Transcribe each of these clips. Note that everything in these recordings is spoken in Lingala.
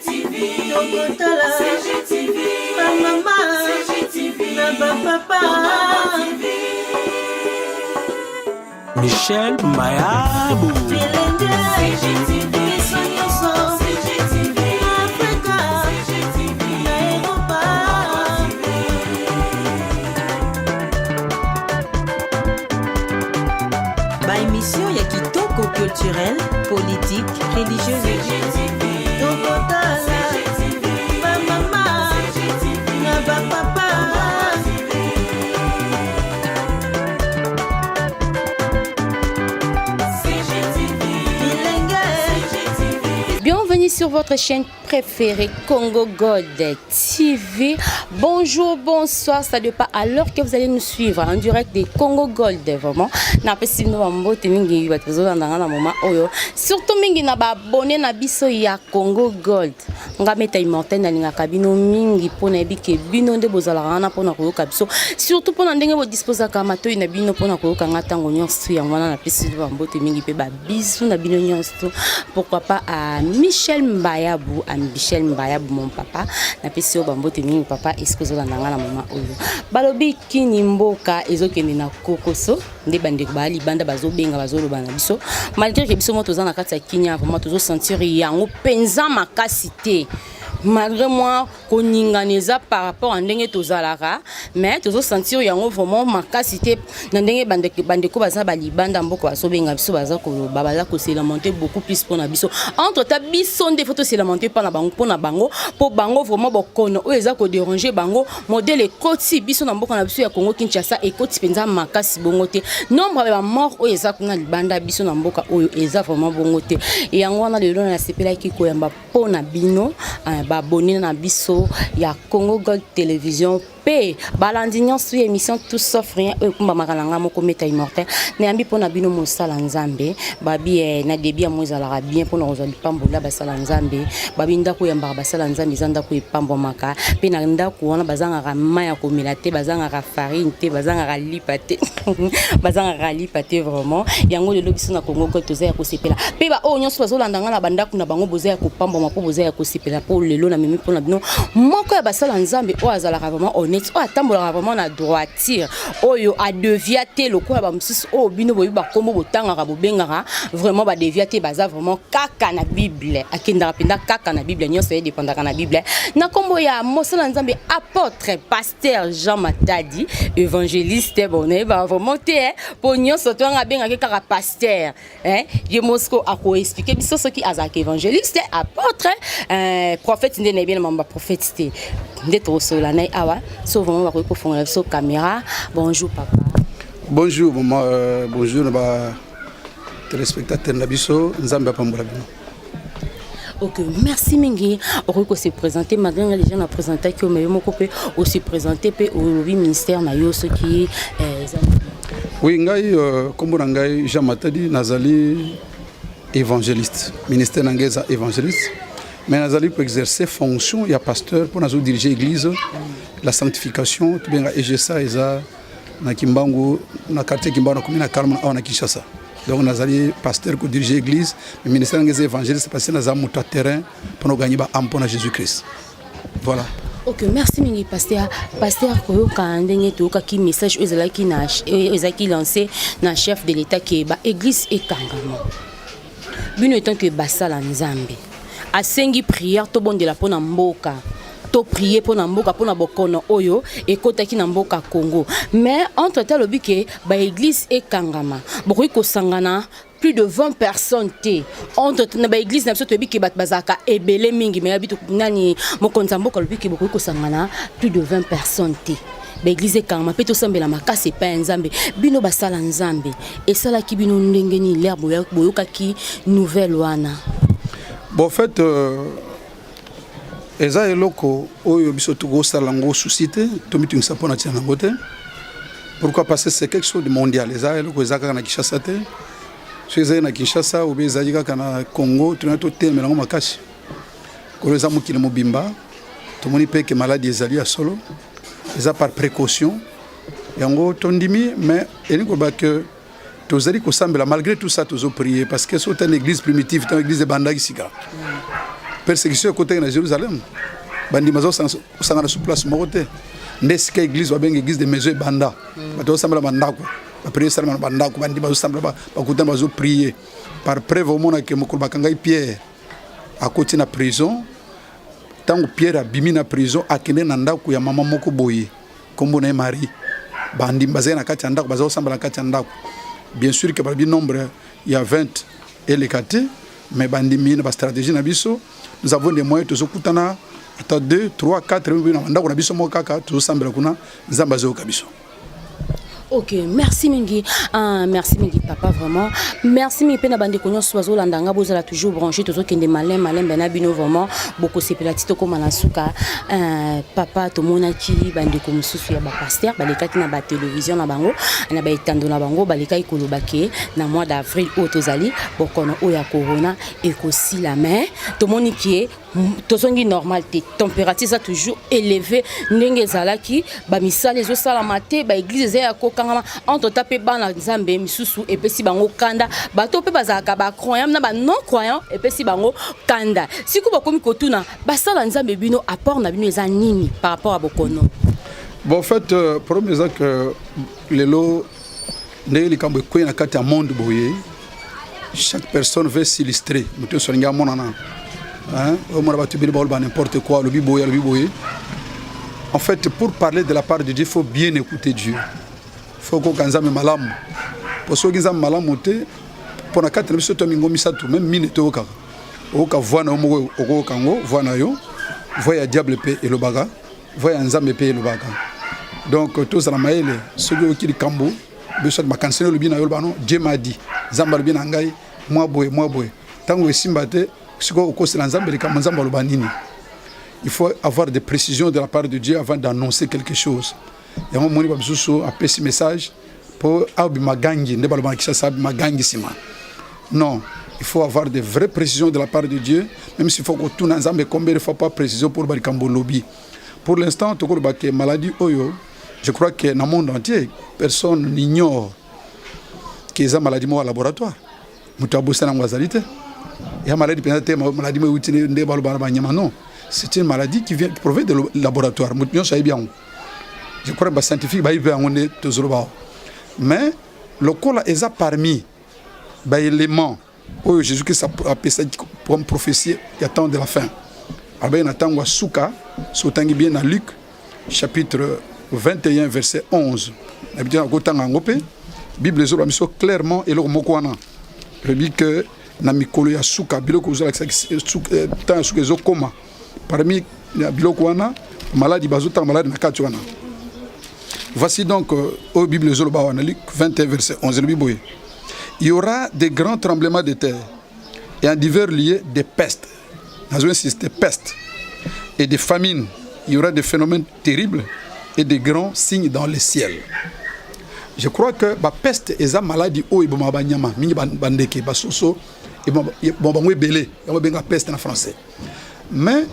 Tokotala bamama na bapapa. Michel Mayabu. Bilenge biso nyonso na Afrika na Eropa. Ba émission ya kitoko culturelle, politique, religieuse. Tokotala bamama na bapapa. Bilenge. Bienvenue sur votre chaîne préférée Congo Gold TV. Bonjour, bonsoir, ça dépend à l'heure que vous allez nous suivre en direct de Congo Gold vraiment. Na pesi bino ba mbote mingi bato bozolanda nga na moment oyo. Surtout mingi na ba abonné na biso ya Congo Gold. Nga meta immortel nalingaka bino mingi mpo nayebi ke bino nde bozalaka wana mpona koyoka biso. Surtout mpona ndenge bodisposaka matoi na bino mpona koyoka nga ntango nyonso yango wana napesi bino ba mbote mingi mpe ba bisous na bino nyonso. Pourquoi pas à Michel Mbayabu, à Michel Mbayabu mon papa. Napesi yo ba mbote mingi papa, est-ce que ozolanda nga na moment oyo. Balobi kini mboka ezokende na kokoso nde bandeko ba libanda bazobenga bazoloba na biso malgré que biso mo toza na kati ya Kinya vraiment tozosentir yango mpenza makasi te malgré moi koningana eza par rapport à ndenge tozalaka mais tozosentir yango vraiment makasi te na ndenge bandeko baza balibanda mboka bazobenga biso baza koloba baza kose lamenter beaucoup plus mpona biso entre ta biso nde faut tose lamenter mpo na bango mpona bango mpo bango vraiment bokono oyo eza kodéranger bango modèle ekoti biso na mboka na biso ya Congo Kinshasa ekoti mpenza makasi bongo te nombre ya bamort oyo eza kuna libanda biso na mboka oyo eza vraiment bongo te. Yango wana lelo nasepelaki koyamba mpo na bino baabonné na biso ya Congo Gold Télévision mpe balandi nyonso ya émission Tout sauf rien oyo ekumbamaka na nga moko Meta Immortel. Nayambi mpo na bino mosala Nzambe babi na début ya mo ezalaka bien mpona kozwa lipamboli ya basala Nzambe. Babi ndako oyambaka basala Nzambe eza ndako epambwamaka mpe na ndako wana bazangaka mai ya komela te, bazangaka farine te, bazangaka lipa te, bazangaka lipa te vraiment. Yango lelo biso na Congo Gold toza ya kosepela mpe baoyo nyonso bazolanda nga na bandako na bango boza ya kopambwama mpo boza ya kosepela mpo lelo namemi mpona bino moko ya basala Nzambe oyo azalaka vraiment honnête, oyo atambolaka vraiment na droiture, oyo adévia te lokola bamosusu oyo bino boyebi bakombo botangaka bobengaka vraiment badévia te, baza vraiment kaka na Bible, akendaka mpenza kaka na Bible, nyonso ye dépendaka na Bible. Na nkombo ya mosala Nzambe apôtre pasteur Jean Matadi, évangéliste, bon nayebaka vraiment te mpo nyonso to yanga abengaki kaka pasteur. Ye mosco akoexpliquer biso soki azalaka évangéliste, apôtre, prophète nde nayebi na mambo ya prophète te. Nde tokosolola na ye awa so vraiment bakoki kofongola biso caméra. Bonjour papa. Bonjour maman, bonjour na ba téléspectateur na biso, Nzambe apambola bino. Ok, merci mingi. Okoki kose présenter malgré nga déjà na présentaki yo, mais yo moko mpe ose présenter mpe olobi ministère na yo soki eza. Oui, ngai kombo na ngai Jean Matadi, nazali évangéliste, ministère na ngai eza évangéliste, mais nazali koexercer fonction ya pasteur mpo nazodirige église La Sanctification, tobenga EGSA, eza na Kimbangu, na quartier Kimbangu, nakomi na Kalma awa na Kinshasa. Donc nazali pasteur kodirige église, mais ministère na ngai eza évangéliste parce que naza moto ya terrain mpona kogagner baâme mpona Jésus Christ, voilà. Ok, merci mingi pasteur. Pasteur, koyoka ndenge toyokaki message oyo ezalaki na oyo ezalaki lancé na chef de l'État ke ba église ekangama, bino etant ke basala Nzambe asengi prière tobondela mpona mboka, toprier mpona mboka, mpona bokono oyo ekotaki na mboka Congo, mais entre temps alobi ke baéglise ekangama, bokoki kosangana plus de 20 personnes te. Entre na baéglise na biso toyebi ke bato bazalaka ebele mingi, mais yabi nani mokonzi ya mboka alobi ke bokoki kosangana plus de 20 personnes te, baéglise ekangama mpe tosambela makasi epai ya Nzambe. Bino basala Nzambe, esalaki bino ndenge nini l'heure boyokaki nouvelle wana? Bon, en fait eza eloko oyo biso tokosala yango souci te, tomitungisa mpona ntina yango te. Pourquoi? Parce que c'est quelque chose de mondial. Eza eloko eza kaka na Kinshasa te. Soki ezali na Kinshasa obe ezali kaka na Congo, tona totelemela yango makasi. Kolo eza mokili mobimba. Tomoni mpe ke maladi ezali ya solo, eza par précaution yango tondimi, mais elingi koloba ke tozali kosambela malgré tout ça, tozoprier parce que soki otali église primitive, ntango église ebandaki sika. Persécution ekotaki na Jérusalem, bandimi bazosangana sur place moko te. Nde esika église babenga église de maison ebanda. Bato bazosambela bandako, baprière esalama na bandako, bandimi bazosambela, bakutana, bazoprier. Par preuve, omonake mokolo bakangai Pierre, akoti na prison. Ntango Pierre abimi na prison, akende na ndako ya mama moko boye, nkombo na ye Marie. Bandimi bazali na kati ya ndako, baza kosambela na kati ya ndako. Bien sûr ke balobi nombre ya 20 eleka te, mais bandimi na bastratégie na biso, nous avons des moyens, tozokutana ata 2, 3, 4 na bandako na biso moko kaka, tozosambela kuna, Nzambe azoyoka biso. Ok, merci mingi. Ah, merci mingi papa, vraiment. Merci mingi pe na bandeko nyonso bazolanda nga, bozala toujours branché, tozokende malin malembe na bino, vraiment bokosepela ti tokóma na suka. Papa, tomonaki bandeko mosusu ya bapasteur balekaki na batélévision na bango, na baetando na bango, balekaki koloba ke na mois d'avril oyo tozali, bokono oyo ya corona ekosila. Mais tomoni ke tozongi normal te, température eza toujours élevé ndenge ezalaki, bamisala ezosalama te, baéglise eza ya kokangama. Entre temps mpe bana Nzambe misusu epesi bango kanda, bato mpe bazalaka bacroyant na banon croyant epesi bango kanda. Sikoyo bakomi kotuna basala Nzambe, bino apport na bino eza nini par rapport à bokono? Bon, en fait, problème eza que lelo, ndenge likambo ekwei na kati ya monde boye, chaque personne veut s'illustrer. Moto nyonso alingi amonana. Omona bato ebele bakoloba n'importe quoi, alobi boye, alobi boye. En fait, pour parler de la part de Dieu, il faut bien écouter Dieu, faut koyoka Nzambe malamu, po soki Nzambe malamu te, mpo na kati na biso to mingo misato, même mine toyokaka, oyoka voix na yo moko, okoyoka yango, voix na yo, voix ya diable mpe elobaka, voix ya Nzambe mpe elobaka. Donc tozala mayele. Soki oyoki likambo biso makanisi olobi na yo, oloba: "Non, Dieu m'a dit, Nzambe alobi na ngai mwa boye, mwa boye." Ntango esimba te, sikoyo okosela Nzambe likambo, Nzambe aloba nini? Il faut avoir des précisions de la part de Dieu avant d'annoncer quelque chose. Yango moni bamisusu apesi message mpo abima gangi, nde balobaka Kinshasa, abima gangi nsima. Non, il faut avoir de vraies précisions de la part de Dieu, même s'il faut kotuna Nzambe combien de fois pas précision pour balikambo lobi. Pour l'instant, tokoloba ke maladie oyo, je crois que na monde entier, personne n'ignore ke eza maladie moko ya laboratoire. Moto abosana yango azali te. Ya maladie mpenza te, maladie moko euti nde baloba na banyama. Non, c'est une maladie qui vient, qui provient de laboratoire. Moto nyonso ayebi yango. Je crois bascientifique bayebi mpe yango nde tozoloba awa. Mais lokola eza parmi baélément oyo Jésus Christ apesaki comme prophétie ya temps de la fin, alobaki na ntango ya suka. So otangi bien na Luc chapitre 21 verset 11, nayebi te nakotanga yango mpe, Bible ezoloba biso clairement eloko moko wana. Elobi ke na mikolo ya suka, biloko ozolakisa ntango ya suka ezokoma, parmi biloko wana maladi, bazotanga maladi na kati wana. Voici donc oyo Bible ezoloba wana, Luc 21 verset 11, elobi boye: "Il y aura des grands tremblements de terre et en divers lieux des pestes", nazo insister, peste, "et des famines. Il y aura des phénomènes terribles et des grands signes dans le ciel." Je crois que bapeste eza maladie oyo ebomaka banyama mingi, bandeke, basoso, bon, bango ebele, yango babenga peste na français. Mais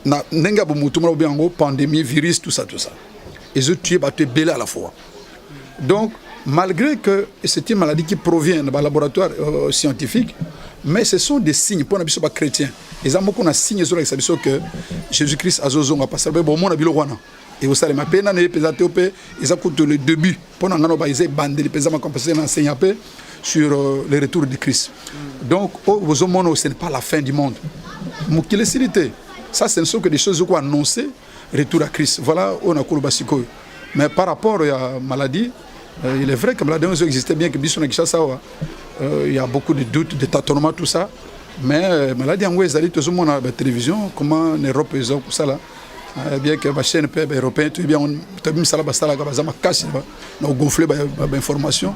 na ndenge ya bomotu mona bobenga yango pandémie, virus, tout ça, tout ça, ezotue bato ebele à la fois. Donc malgré que c'est une maladie qui provient de laboratoire scientifique, mais ce sont des signes mpona biso bachrétien. Eza moko na signe ezolakisa biso que Jésus Christ azozonga, parce que bomona biloko wana ekosalema mpe nano ye mpenza te. Mpe eza kutu le début mpo na ngai no, eza ebandeli mpenza makambo, parce que na enseigne mpe sur le retour de Christ. Donc oyo bozomona, ce n'est pas la fin du monde, mokili esili te. Ça, ce ne sont que des choses oko annoncer retour à Christ. Voilà oyo nakoloba sikoyo. Mais par rapport ya maladie, il est vrai que maladie oyo existait, bien que biso na Kinshasa awa, il y a beaucoup de doutes, de tâtonnements, tout ça, mais maladie yango ezali. Tozomona batélévision comment na Europe eza kosala, bien que bachaîne mpe baeuropéen, toyebi yango, toyebi misala basalaka, baza makasi na kogonfler bainformation.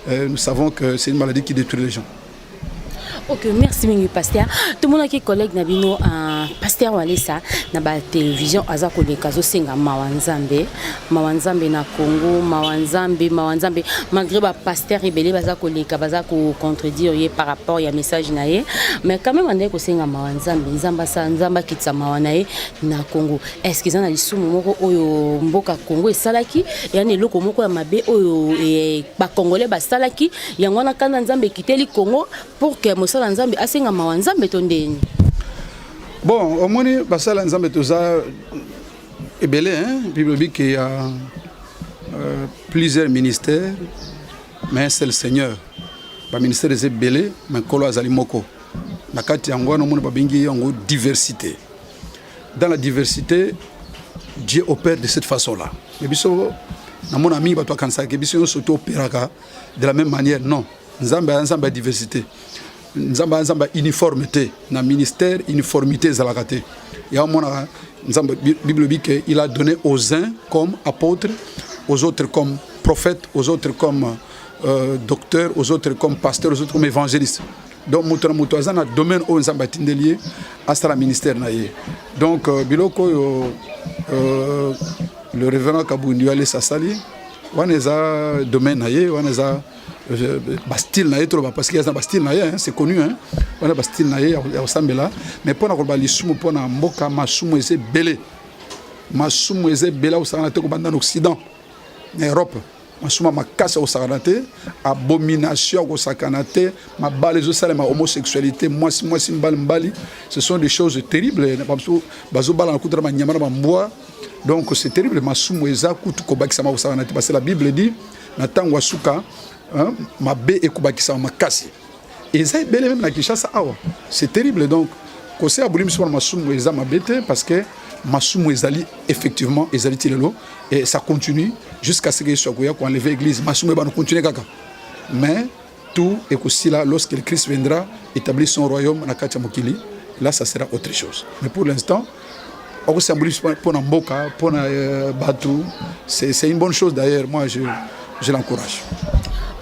Nous savons que c'est une maladie qui détruit les gens. Ok, merci mingi pasteur. Tomonaki collègue na bino, pasteur Walesa, na batélévision aza koleka, azosenga mawa Nzambe, mawa Nzambe na Congo, mawa Nzambe, mawa Nzambe, malgré bapasteur ebele baza koleka, baza kocontredire ye par rapport ya message na ye, mais quand même andaki kosenga mawa Nzambe, Nzambe asala, Nzambe akitisa mawa na ye na Congo. Est ce que eza na lisumu moko oyo mboka Congo esalaki, yani eloko moko ya mabe oyo bacongolais basalaki, yango wana kanda Nzambe ekiteli Congo pour que mosala Nzambe asenga mawa Nzambe, to ndeni? Bon, omoni, basala Nzambe toza ebele, hein? Bible elobi ke ya plusieurs ministères, mais c'est le Seigneur. Baministère eza ebele, mais Nkolo azali moko. Na kati yango wana, omoni, babengi yango diversité. Dans la diversité, Dieu opère de cette façon là. Mais biso, namona mingi bato bakanisaka biso nyonso toopéraka de la même manière. Non, Nzambe aza Nzambe ya diversité. Nzambe aza Nzambe ya uniforme te. Na ministère, uniformité ezalaka te. Ya omonaka Nzambe, Bible elobi ke il a donné aux uns comme apôtres, aux autres comme prophètes, aux autres comme docteurs, aux autres comme pasteurs, aux autres comme évangélistes. Donc moto na moto aza na domaine oyo Nzambe atindeli ye asala ministère na ye. Donc biloko oyo le révérend Kabundi Walesa asali wana, eza domaine na ye wana, eza bastyle na ye, toloba, parce que aza na bastyle na ye, hein, c'est connu, hein, wana bastyle na ye ya kosambela. Mais mpo na koloba lisumu mpo na mboka, masumu eza ebele, masumu eza ebele akosakana te. Kobanda na Occident, na Europe, masumu ya makasi akosakana te, abomination akosakana te. Mabala ezosalema, homosexualité, mwasi mwasi, mbali mbali, ce sont des choses terribles. Bazobala na kutu na banyama, na bambwa. Donc c'est terrible. Masumu eza kutu kobakisama kosakana te, parce que la Bible dit na ntango ya suka, mabe ekobakisama makasi. Eza ebele, même na Kinshasa awa, c'est terrible. Donc koseya bolimi biso mpona masumu eza mabe te, parce que masumu ezali effectivement, ezali ti lelo et ça continue jusqu'à ce que Yesu akoya koenlever église. Masumu ebana continue kaka, mais tout ekosila lorsque le Christ viendra établir son royaume na kati ya mokili. Là, ça sera autre chose. Mais pour l'instant, okoseya bolimi mpona mboka, mpona bato, c'est une bonne chose. D'ailleurs, moi, je l'encourage.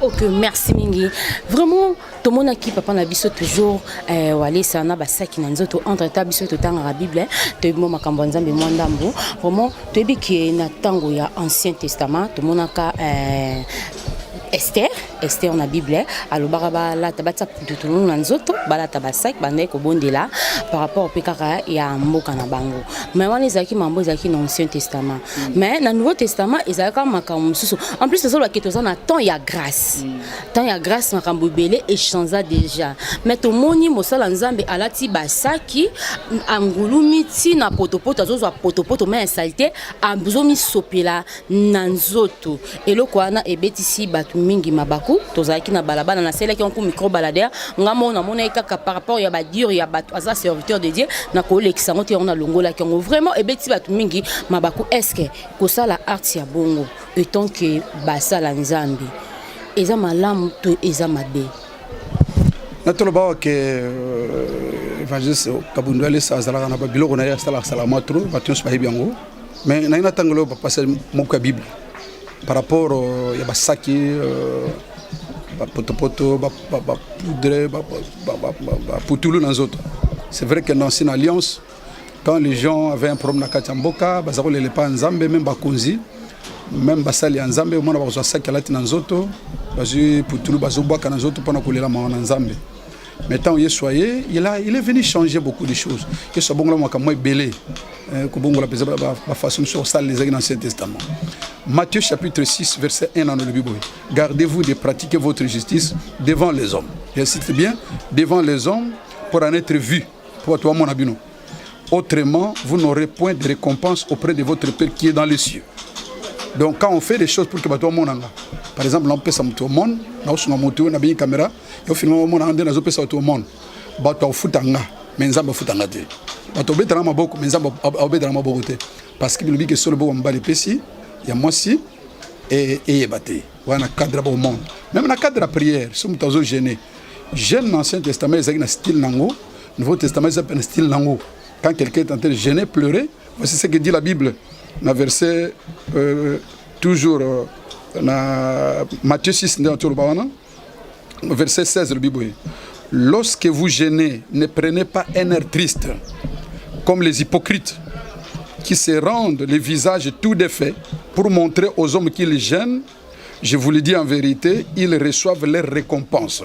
Ok, merci mingi. Vraiment, tomonaki papa na biso toujours Walesa na basaki na nzoto. Entre temps, biso totangaka Bible, toyebi mwa makambo ya Nzambe mwa ndambo. Vraiment, toyebi ke na ntango ya Ancien Testament, tomonaka Esther, Esther na Bible, alobaka balata, batia pututulu na nzoto, balata basaki, bandaki kobondela par rapport mpe kaka ya mboka na bango. Mais wana ezalaki mambo ezalaki na Ancien Testament. Mais na Nouveau Testament, ezalaka makambo mosusu. En plus, tozolobaki toza na temps ya grâce, temps ya grâce, makambo ebele echangea déjà. Mais tomoni mosala Nzambe alati basaki, angulumi ntina potopoto, azozwa potopoto mai ya saleté, azomisopela na nzoto. Eloko wana ebetisi bato mingi mabaku. Tozalaki na balabala, nasalelaki yango micro baladeur. Nga moko namonaki kaka par rapport ya badire ya bato, aza serviteur de Dieu, nakolekisa yango te, yango nalongolaki yango. Vraiment, ebetisi bato mingi mabaku. Est-ce kosala art ya bongo etant que basala Nzambe eza malamu to eza mabe? Natoloba awa ke évangéliste Kabundu Alesa azalaka na babiloko na ye, asalaka salama trop, bato nyonso bayebi yango. Mais naye natangela oyo bapassage moko ya Bible par rapport ya basaki, bapotopoto, bapoudre, baputulu na nzoto. C'est vrai que dans l'ancienne alliance, quand les gens avaient un problème na kati ya mboka, baza kolela epa Nzambe, même bakonzi, même basali ya Nzambe, omona bakozwa saki, alati na nzoto, bazwi putulu, bazobwaka na nzoto mpona kolela mawa na Nzambe. Mais ntango Yesu aye, il est venu changer beaucoup de choses. Yesu abongola makambo ebele, kobongola mpenza bafaçon mosusu kosalela ezalaki na Ancien Testament. Matthieu chapitre 6 verset 1 na olobi boye: «Gardez-vous de pratiquer votre justice devant les hommes.» J'insiste bien: devant les hommes, pour en être vu, po bato bamona bino. «Autrement, vous n'aurez point de récompense auprès de votre Père qui est dans les cieux.» Donc quand on fait des choses pour que bato bamonanga, par exemple naopesa moto omone, naosunga moto oyo, nabengi caméra, yo filma, omonanga nde nazopesa bato omone, bato akofuta nga, mais Nzambe afutanga te. Bato obetanga maboko, mais Nzambe abetanga maboko te, parce que bilobi ke solo boko mobali epesi ya mwasi eyeba te. Wana cadre ya baumone. Même na cadre ya prière, so moto azojeûner, jeûne na Ancien Testament ezalaki na style nango, Nouveau Testament eza mpe na style nango. Quand quelqu'un est en train de jeûner, pleurer, voici ce que dit la Bible na verset toujours na Matthieu 6 nde toloba wana, verset 16, elobi boye: «Lorsque vous jeûnez, ne prenez pas un air triste comme les hypocrites qui se rendent les visages tout défaits pour montrer aux hommes qu'ils jeûnent. Je vous le dis en vérité, ils reçoivent leur récompense.»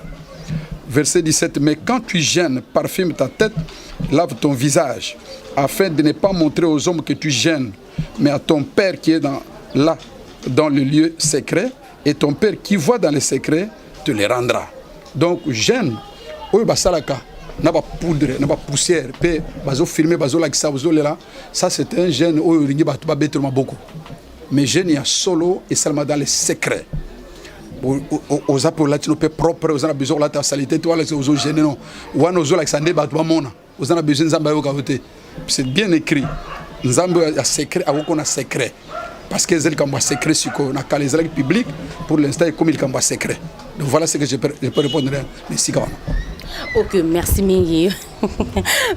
Verset 17: «Mais quand tu jeûnes, parfume ta tête, lave ton visage, afin de ne pas montrer aux hommes que tu jeûnes, mais à ton Père qui est là, dans le lieu secret, et ton Père qui voit dans le secret te les rendra.» Donc, jeûne, oyo basalaka. Na bapoudre, na bapoussière, mpe bazofilmer, bazolakisa, bazolela. Ça, c'est un jeûne oyo olingi bato babetela maboko. Mais jeûne ya solo esalama dans le secret. Oza mpe olati no mpe propre, oza na besoin kolata saleté te, walakisa ozojeûner. Non, wana ozolakisa nde bato bamona. Oza na besoin Nzambe ayoka yo te. C'est bien écrit, Nzambe ya secret akokona secret, parce que eza likambo ya secret. Sikoyo, na kala ezalaki public, pour l'instant ekomi likambo ya secret. Donc voilà ce que je peux répondre na esika wana. Ok, merci mingi,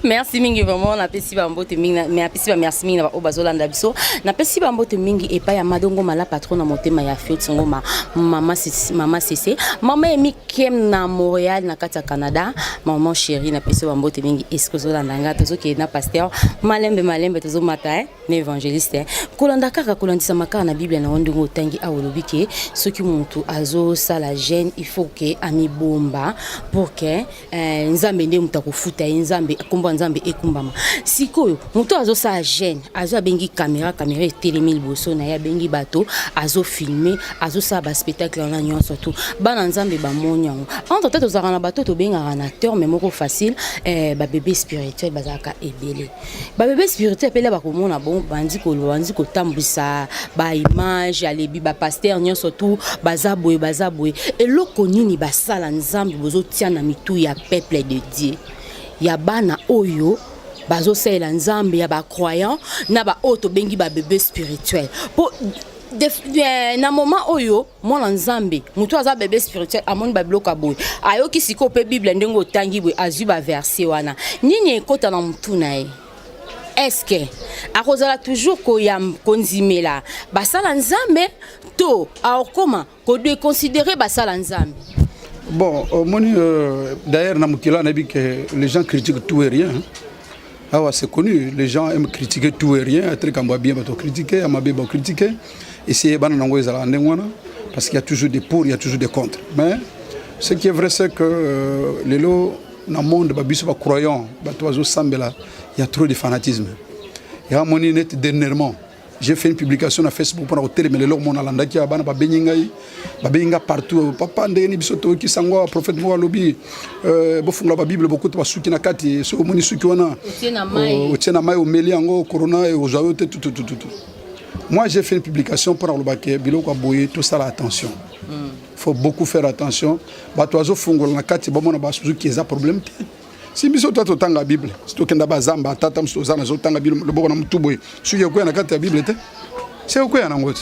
merci mingi vraiment. Napesi bambote mingi, mais napesi bamerci mingi na baoyo bazolanda biso. Napesi bambote mingi epai ya Madongo Mala, patron na motema ya Fiot Ngoma, mama Sese, mama Sese, mama Emi Kem na Montréal, na kati ya Canada, maman chérie, napesi bambote mingi. Eske ozolanda nga? Tozokende na pasteur malembe malembe, tozomata, eh? Na évangéliste, eh? Kolanda kaka, kolandisama kaka na Bible na yo, ndenge otangi awa, olobi ke soki motu azosala jeûne, il faut ke amibomba pour ke Nzambe nde moto akofuta ye, Nzambe, nkombo ya Nzambe ekumbama. Sikoyo moto azosala jeûne, azo abengi caméra, caméra etelemi liboso na ye, abengi bato, azofilmer, azosala baspectacle wana nyonso tu, bana Nzambe bamoni yango. Entre temps, tozalaka na bato tobengaka na terme moko facile, babébé spirituel. Bazalaka ebele, babébé spirituel mpele bakomona bon, bandi koloba, bandi kotambwisa baimage, alebi bapasteur nyonso tu baza boye, baza boye. Eloko nini basala Nzambe bozotia na mitu ya peuple de Dieu, ya bana oyo bazosalela Nzambe, ya bacroyant na baoyo tobengi babébé spirituel? Po na moment oyo mwana Nzambe, moto aza bébé spirituel, amoni babiloko ya boye, ayoki sikoyo mpe Bible ndenge otangi boye, azwi baverset wana, nini ekota na motu na ye? Est-ce akozala toujours kondimela basala Nzambe to akokoma kodéconsidérer basala Nzambe? Bon, omoni, d'ailleurs na mokili wana, nayebi que les gens critiquent tout et rien, hein. Awa c'est connu, les gens aiment critiquer tout et rien. Ata likambo ya bien, bato critiquer, ya mabe bacritiquer. Esi bana nango ezalaka ndenge wana, parce qu'il y a toujours des pour, il y a toujours des contre. Mais ce qui est vrai, c'est que lelo na monde babiso bacroyant, bato bazosambela, il y a trop de fanatisme. Ya moni neti dernièrement, j'ai fait une publication na Facebook mpona kotelemela eloko mona alandaki ya bana. Babengi ngai, babengi nga partout: "Papa, ndenge ni biso toyoki sango awa, prophète moko alobi bofungola babible, bokuta basuki na kati. Soki omoni suki wana, Otie na mai. Otie na mai, omeli yango, corona ozwa yo te." Tutututu. Moi, j'ai fait une publication mpona koloba ke biloko ya boye, tosala attention, faut beaucoup faire attention. Bato bazofungola na kati, bamona basuki, eza problème te. Si biso to totanga Bible, si tokenda bazamba, tata mosusu oza nazotanga Bible, loboko na motu boye, soki ekweya na kati ya Bible te, se ekweya nango te.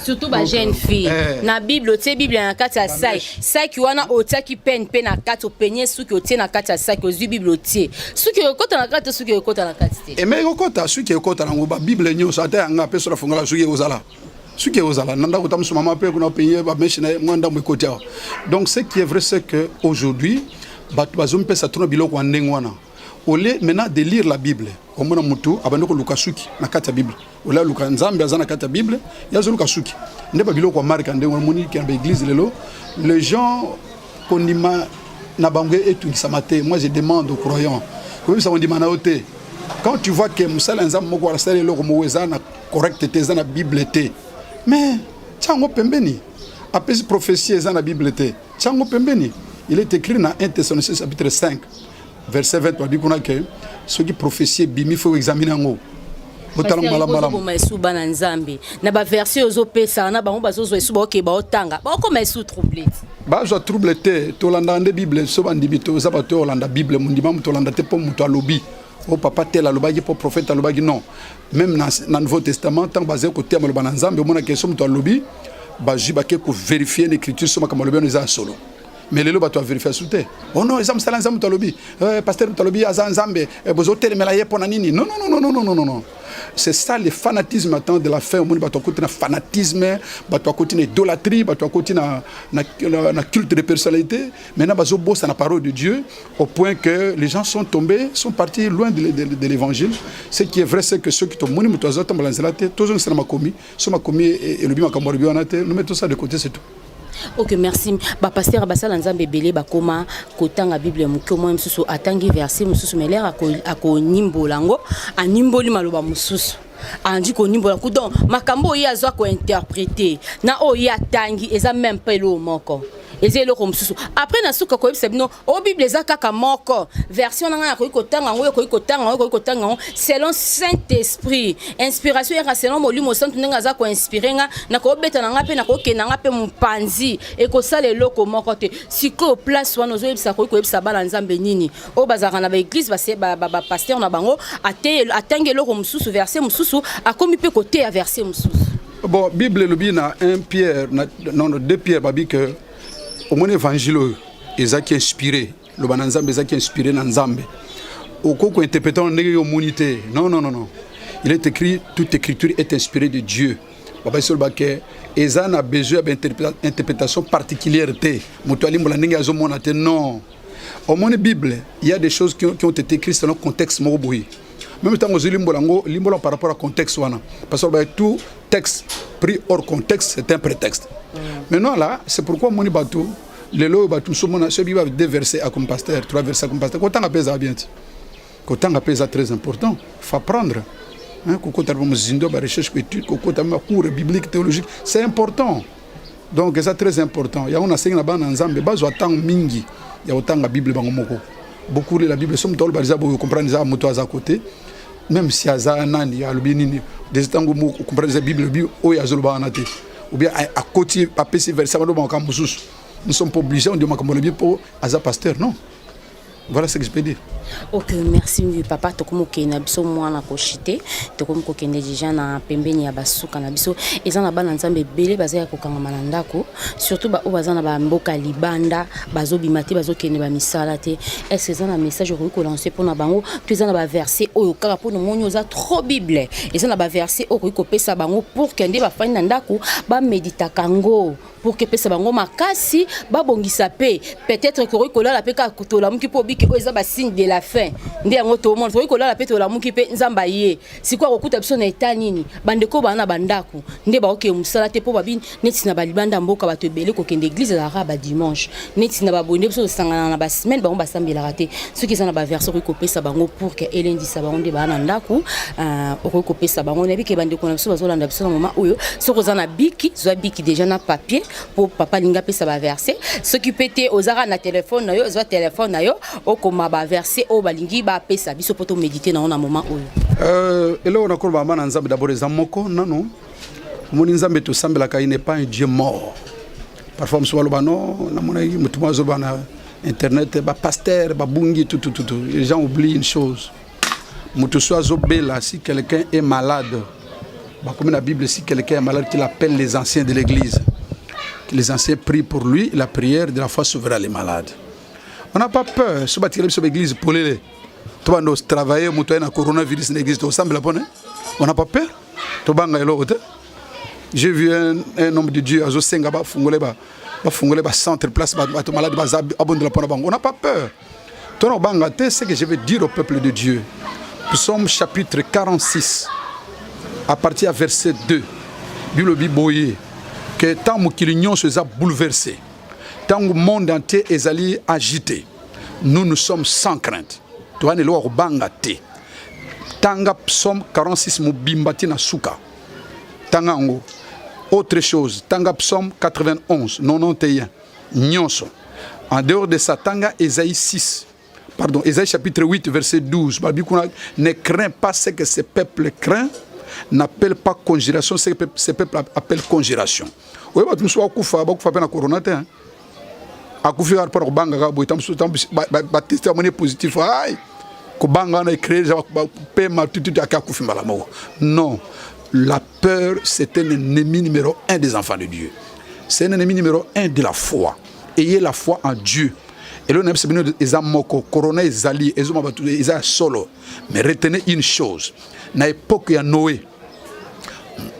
Surtout bajeune fille. Na Bible, otie Bible na kati ya saki, saki wana otiaki pene mpe na kati, openye suki, otie na kati ya saki, ozwi Bible, otie, suki ekota na kati, suki ekota na kati te. Eme ekokota, suki ekota nango. Babible nyonso, ata yanga mpe so nafungola, suki ekozala, suki ekozala na ndako. Ta mosu mama mpe kuna openye bamèches na ye, mwa ndambo ekoti awa. Donc ce qui est vrai, c'est que aujourd'hui bato bazomipesa tuna biloko ya ndenge wana. Au lieu maintenant de lire la Bible, omona motu abandi koluka suki na kati ya Bible. Ole aluka Nzambe aza na kati ya Bible, ye azoluka suki nde babiloko ya marke ya ndenge wana. Omoni na baéglise lelo, les gens, kondima na bango etungisama te. Moi, je demande aux croyants koyebisa kondima na yo te. Quand tu vois que mosala ya Nzambe moko asala eloko moko eza na correct te, eza na Bible te, mais tia yango pembeni. Apesi prophétie eza na Bible te, tia yango pembeni. Il est écrit na 1 Thessaloniciens chapitre 5 verset 20, babi kuna ke soki prophétie ebimi, faut examine yango, otala malamu malamu. Ozoboma esu bana Nzambe na baverset ozopesa na bango, bazozwa esu, baokee, baotanga, baokoma esu trouble ti. Bazwa trouble te. Tolandaka nde Bible. So bandimi, toza bato oyo olanda Bible. Mondima moto olanda te mpo moto alobi o papa tel alobaki, mpo prophète alobaki. Non, même na Nouveau Testament, ntango bazali koteya maloba na Nzambe, omonaka so moto alobi, bazwi, bake kovérifier na écriture so makambo alobi wana eza ya solo. Mais lelo bato avérifier su te. Oh non, eza mosala Nzambe, moto alobi, pasteur moto alobi aza Nzambe, bozotelemela ye mpo na nini? Non, non, non, non, non, non, non, non. C'est ça le fanatisme attend de la fin. Omoni bato akoti na fanatisme, bato akoti na idolâtrie, bato akoti na culte de personnalité. Maintenant bazobosa na parole de Dieu, au point que les gens sont tombés, sont partis loin de l'évangile. Ce qui est vrai, c'est que ceux qui tomoni moto azotambola nzela te, tozongisela makomi. So makomi elobi makambo alobi wana te, nous mettons ça de côté, c'est tout. Ok, merci. Bapasteur, basala Nzambe ebele bakoma kotanga Bible moke. Omoi mosusu atangi verset mosusu, mais lere akonimbola yango, animboli maloba mosusu, andi konimbola ku. Donc makambo oyo ye azwa kointerpréter na oyo ye atangi eza même mpe eloko moko. Eza eloko mosusu. Après na suka koyebisa bino o Bible eza kaka moko version na ngai, nakoki kotanga yango, ekoki kotanga yango, ekoki kotanga yango selon Saint Esprit, inspiration yaka selon Molimo Santu ndenge aza koinspire nga. Nakobeta na nga mpe nakokende na nga mpe mopanzi, ekosala eloko moko te. Sikoyo place wana ozoyebisa, koki koyebisa bana Nzambe nini oyo bazalaka na baeglise, bapasteur na bango atangi eloko mosusu, verset mosusu, akomi mpe koteya verset mosusu? Bon, Bible elobi na 1 Pierre na, non, 2 Pierre, babi ke omoni évangile oyo ezaki inspiré, loba na Nzambe, ezaki inspiré na Nzambe, okoki kointerpréter ndenge yo omoni te. Non, non, non, non, il est écrit: toute écriture est inspirée de Dieu. Babasi oloba ke eza na besoin ya bainterprétation particulière te, moto alimbola ndenge azomona te. Non, omoni Bible, il y a des choses qui ont été écrites selon contexte moko boye. Même ntango ozolimbola yango, limbola par rapport à contexte wana, parce que bah, tout texte pris hors contexte, c'est un prétexte. Maintenant là, c'est pourquoi omoni bato lelo oyo, bato mosusu omona soki ba deux versets comme pasteur, trois versets comme pasteur. Kotanga mpe eza bien te, kotanga mpe eza très important, faut apprendre, hein, kokota mpe mozindo, barecherche, étude, kokota mpe bacours biblique, théologique, c'est important. Donc eza très important. Yango nasengi na bana na Nzambe bazwa ntango mingi ya kotanga Bible bango moko, beaucoup la Bible. So moto aloba eza boye, comprendre eza moto aza côté, même si aza nani, alobi nini des ntango comprendre eza Bible elobi oyo azoloba wana te, ou bien akoti apesi verset, baloba makambo mosusu. Nous sommes pas obligés on dit makambo alobi mpo aza pasteur, non. Voilà ce que je peux dire. Ok, merci papa. Tokomi kokende na biso mwana koshite, tokomi kokende deja na pembeni ya basuka na biso. Eza na bana Nzambe ebele baza ya kokangama na ndako, surtout baoyo baza na bamboka libanda, bazobima te, bazokende bamisala te. Est ce eza na message okoki kolancer mpona bango, to eza na baverset oyo kaka mpona omoni oza trop Bible, eza na baverset oyo okoki kopesa bango pour ke nde bafandi na ndako baméditaka yango, pour ke epesa bango makasi babongisa mpe? Peut-être kokoki kolala mpe kaka tolamuki mpo obiki oyo eza basigne de la fin nde yango tomona. Tokoki kolala mpe tolamuki mpe Nzambe aye sikoyo akokuta biso na eta nini? Bandeko baa na bandako nde bakokende mosala te, mpo babi neti na balibanda mboka bato ebele kokende église ezalaka badimanche, neti na baboye nde biso tosangana na basemaine, bango basambelaka te. Soki eza na baverset okoki kopesa bango pour ke elendisa bango nde baa na ndako, okoki kopesa bango. Nayebi ke bandeko na biso bazolanda biso na moma oyo, soki oza na bic, zwa bic déjà na papier mpo papa alingi apesa baverset. Soki mpe te, ozaka na telefone na yo, ozwa telefone na yo, okoma baverset oyo balingi bapesa biso mpo toméditer nango na moment oyo. Eloko nakoloba bana Nzambe, d'abord eza moko nano, omoni Nzambe tosambelaka, il n'est pas un Dieu mort. Parfois mosusu baloba non, namonaki motu moko azoloba na internet, bapasteur babungi tutututu. Les gens oublient une chose: moto so azobela, si quelqu'un est malade, bakomi na Bible, si quelqu'un est malade, qu'il appelle les anciens de l'église, que les anciens prient pour lui, la prière de la foi sauvera les malades. On n'a pas peur. So batikela biso baeglise polele, to bando travailler, moto aye na coronavirus na église, tosambela mpona, on n'a pas peur, tobanga eloko te. J'ai vu un homme de Dieu azosenga bafungole bafungole bacentre place bato malade baza, abondela mpona bango. On n'a pas peur, tona kobanga te. Ce que je vais dire au peuple de Dieu, Psaume chapitre 46 à partir ya verset 2, Bible elobi boye ke ntango mokili nyonso eza bouleversé, ntango monde entier ezali agité, nous, nous sommes sans crainte, toza na eloko ya kobanga te. Tanga Psaume 46 mobimba ti na suka, tanga yango. Autre chose, tanga Psaume 91, 91 nyonso. En dehors de ça, tanga Ésaïe 6, pardon, Ésaïe chapitre 8 verset 12. Balobi kuna: ne crains pas ce que ce peuple craint, n'appelle pas conjuration ce que ce peuple appelle conjuration. Oyo bato mosusu bakufa, bakufa mpe na corona te, akufi kaka mpona kobanga kaka boye. Mosusu bateste, bamoni positif, ai kobanga wana ecréer pema tututu, ake akufi mbala moko. Non, la peur, c'est un ennemi numéro un des enfants de Dieu, c'est un ennemi numéro un de la foi. Ayez la foi en Dieu. Eloko na biso bino eza moko: corona ezali, ezoma bato, eza ya solo, mais retenez une chose: na époque ya Noé,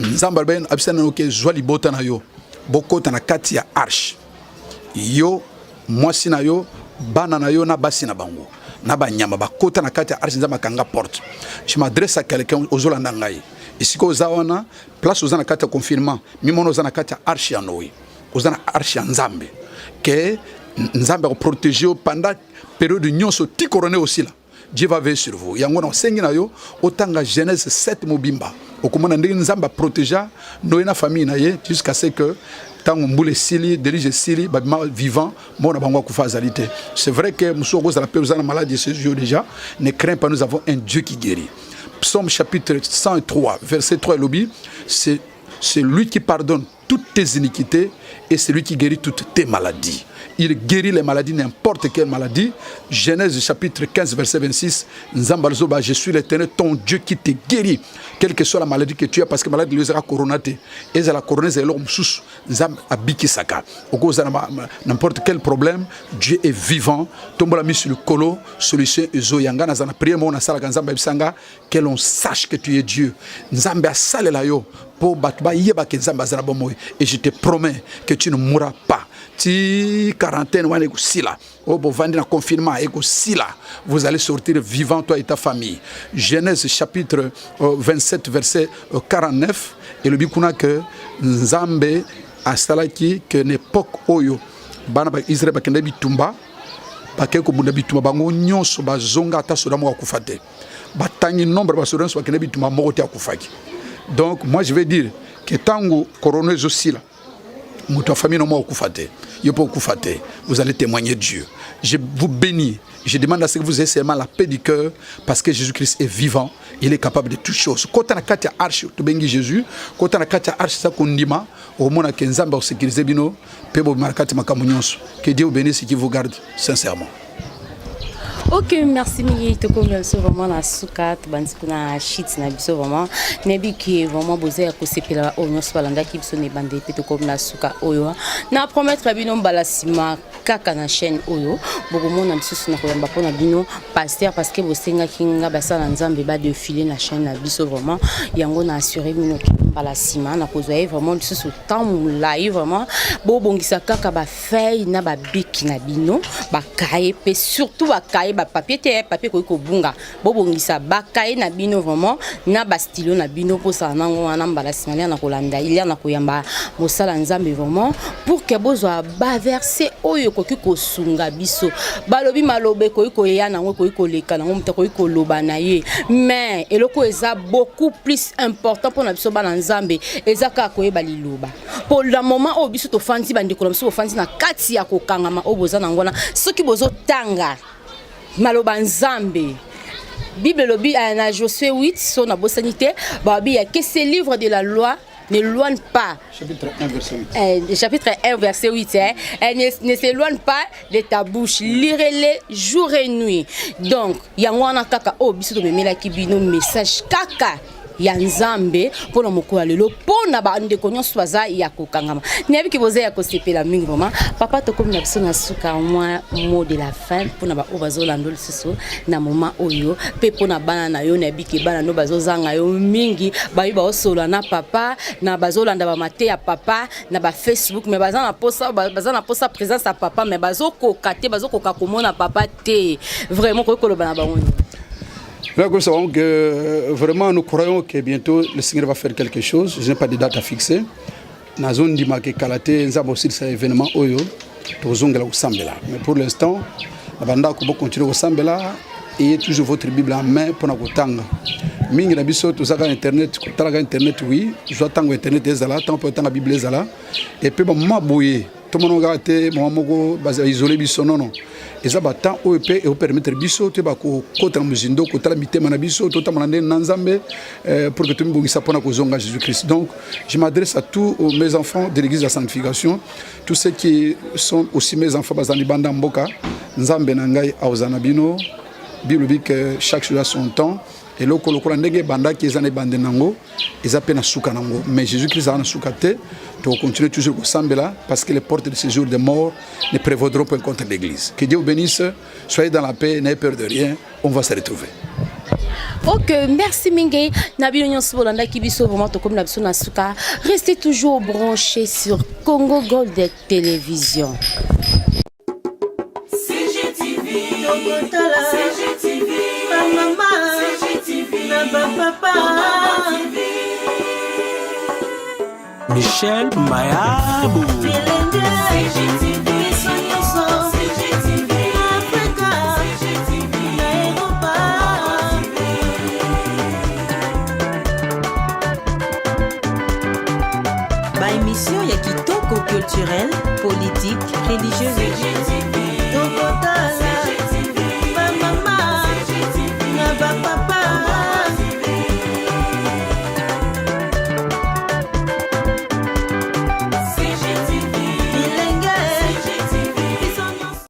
Nzambe alobi abisa nano ke zwa libota na yo, bokota na kati ya arche, yo, mwasi na yo, bana na yo na basi na bango na banyama, bakota na kati ya arche, Nzambe akanga porte. Je m'adresse à quelqu'un ozolanda ngai esika oza wana, place oza na kati ya confinement, mimono oza na kati ya arche ya Noé, oza na arche ya Nzambe, ke Nzambe akoprotéger yo pendant période nyonso ti corona osila. Dieu va veiller sur vous. Yango na osengi na yo otanga Genèse 7 mobimba, okomona ndenge Nzambe aprotégea Noé na famille na ye jusqu'à ce que Ntango mbula esili, déluge esili, babima vivant, moko na bango akufa azali te. C'est vrai que mosusu okozala mpe oza na maladie ce jour déjà. Ne crains pas, nous avons un Dieu qui guérit. Psaume chapitre 103 verset 3 elobi: C'est lui qui pardonne toutes tes iniquités et c'est lui qui guérit toutes tes maladies. Il guérit les maladies, n'importe quelle maladie. Genèse chapitre 15 verset 26, Nzambe aloba: Je suis l'Éternel ton Dieu qui te guérit. Quelle que soit la maladie que tu as, parce que maladie ezala corona te, ezala corona, ezala eloko mosusu, Nzambe abikisaka. Okozala n'importe quel problème, Dieu est vivant. Tombola miso likolo, solution ezoya. Nga naza na prière moko nasalaka, Nzambe ayebisanga: Que l'on sache que tu es Dieu. Nzambe asalela yo mpo bato bayebaka Nzambe aza na bomoi. Et je te promets que tu ne mourras pas. Ti quarantaine wana ekosila, oyo bovandi na confinement ekosila, vous allez sortir vivant, toi et ta famille. Genèse chapitre 27 verset 49 elobi kuna ke Nzambe asalaki ke na époque oyo bana ba Israel bakenda bitumba, bakei kobunda bitumba, bango nyonso bazonga, ata soda moko akufa te. Batangi nombre basoda nyonso bakenda bitumba, moko te akufaki. Donc moi, je vais dire ke ntango corona ezosila, moto ya famille no moko akufa te, yo mpe okufa te. Vous allez témoigner Dieu. Je vous bénis. Je demande à ce que vous ayez seulement la paix du cœur, parce que Jésus-Christ est vivant, il est capable de toutes choses. Kota na kati ya arche, tobengi Jésus, kota na kati ya arche, eza kondima, okomona ke Nzambe akosécuriser bino mpe bobima na kati makambo nyonso. Que Dieu vous bénisse et qui vous garde sincèrement. Ok, merci mingi. Tokomi na biso vraiment na suka, tobandi kuna shit na biso. Vraiment nayebi ke vraiment boza ya kosepela. Oyo nyonso balandaki biso na ebandeli mpe tokomi na suka oyo, na promettre bino mbala nsima kaka na chaîne oyo bokomona lisusu na koyamba mpona bino pasteur, parce que bosengaki nga basala Nzambe badéfiler na chaîne na biso. Vraiment yango na assure bino ke mbala nsima na kozwa ye vraiment lisusu temps molai. Vraiment bobongisa kaka bafeuille na babic na bino, bacahier mpe, surtout bacahier, bapapier te, papier ekoki kobunga. Bobongisa bacahier na bino vraiment na bastylo na bino, mposala nango wana. Mbala nsima lia na kolanda ilia na koyamba mosala Nzambe, vraiment pour ke bozwa baverset oyo ekoki kosunga biso. Balobi maloba ekoki koya nango, ekoki koleka nango, moto akoki koloba na ye, mais eloko eza beaucoup plus important mpona biso bana Nzambe eza kaka koyeba liloba. Po na moment oyo biso tofandi, bandeko na biso bofandi na kati ya kokangama oyo boza nango wana, soki bozotanga maloba Nzambe, Bible elobi na Josué 8, so nabosani te, balobi ya que ce livre de la loi n'éloigne pas. Chapitre 1, verset 8. Chapitre 1, verset 8, hein, ne s'éloigne pas de ta bouche, lirez-les jour et nuit. Donc yango wana kaka oyo biso tomemelaki bino, message kaka ya Nzambe mpona mokolo ya lelo, mpona bandeko nyonso baza ya kokangama. Nayebi ke boza ya kosepela mingi. Vraiment papa, tokomi na biso na suka. Mwa mot de la fin mpona baoyo bazolanda lisusu na moment oyo, mpe mpona bana na yo. Nayebi ke bana no bazozanga yo mingi, bayi baosola na papa na bazolanda bamate ya papa na bafacebook, mais baza na posa présence ya papa, mais bazokoka te, bazokoka komona papa te. Vraiment koki koloba na bango nini? Là, nous savons que vraiment nous croyons que bientôt le Seigneur va faire quelque chose. Je n'ai pas de date à fixer. Nazondima ke kala te Nzambe osilisa événement oyo, tozongela kosambela. Mais pour l'instant, na bandako bocontinue kosambela. Ayez toujours votre Bible en main mpona kotanga. Mingi na biso tozaka internet, kotalaka internet. Oui, zwa ntango internet ezala, ntango mpe otanga Bible ezala. Et puis bamama boye tomona kaka te mama moko baisole biso. Nono, eza batemps oyo mpe ekopermettre biso toyeba kokota na mozindo, kotala mitema na biso, totambola ndenge na Nzambe pour que tomibongisa mpona kozonga Jésus Christ. Donc je m'adresse à tous mes enfants de l'Église de la Sanctification, tous ceux qui sont aussi mes enfants baza libanda mboka. Nzambe na ngai aoza na bino. Bible elobi que chaque chose a son temps. Eloko lokola ndenge ebandaki, eza na ebande nango, eza mpe na suka nango, mais Jésus Christ aza na suka te. Tokocontinue toujours kosambela, parce que les portes de séjour de mort ne prévaudront point contre l'Église. Que Dieu vous bénisse. Soyez dans la paix, n'ayez peur de rien, on va se retrouver. Ok, merci mingi na bino nyonso bolandaki biso. Vraiment tokomi na biso na suka. Restez toujours branchés sur Congo Gold Télévision. CGTV, tokotala CGTV, bamama CGTV na bapapa. Michel Mayabo. Bilenge CGTV, biso nyonso CGTV, Afrika CGTV, na Eropa. Baémission ya kitoko culturel. Culturelle, politique, religieuse.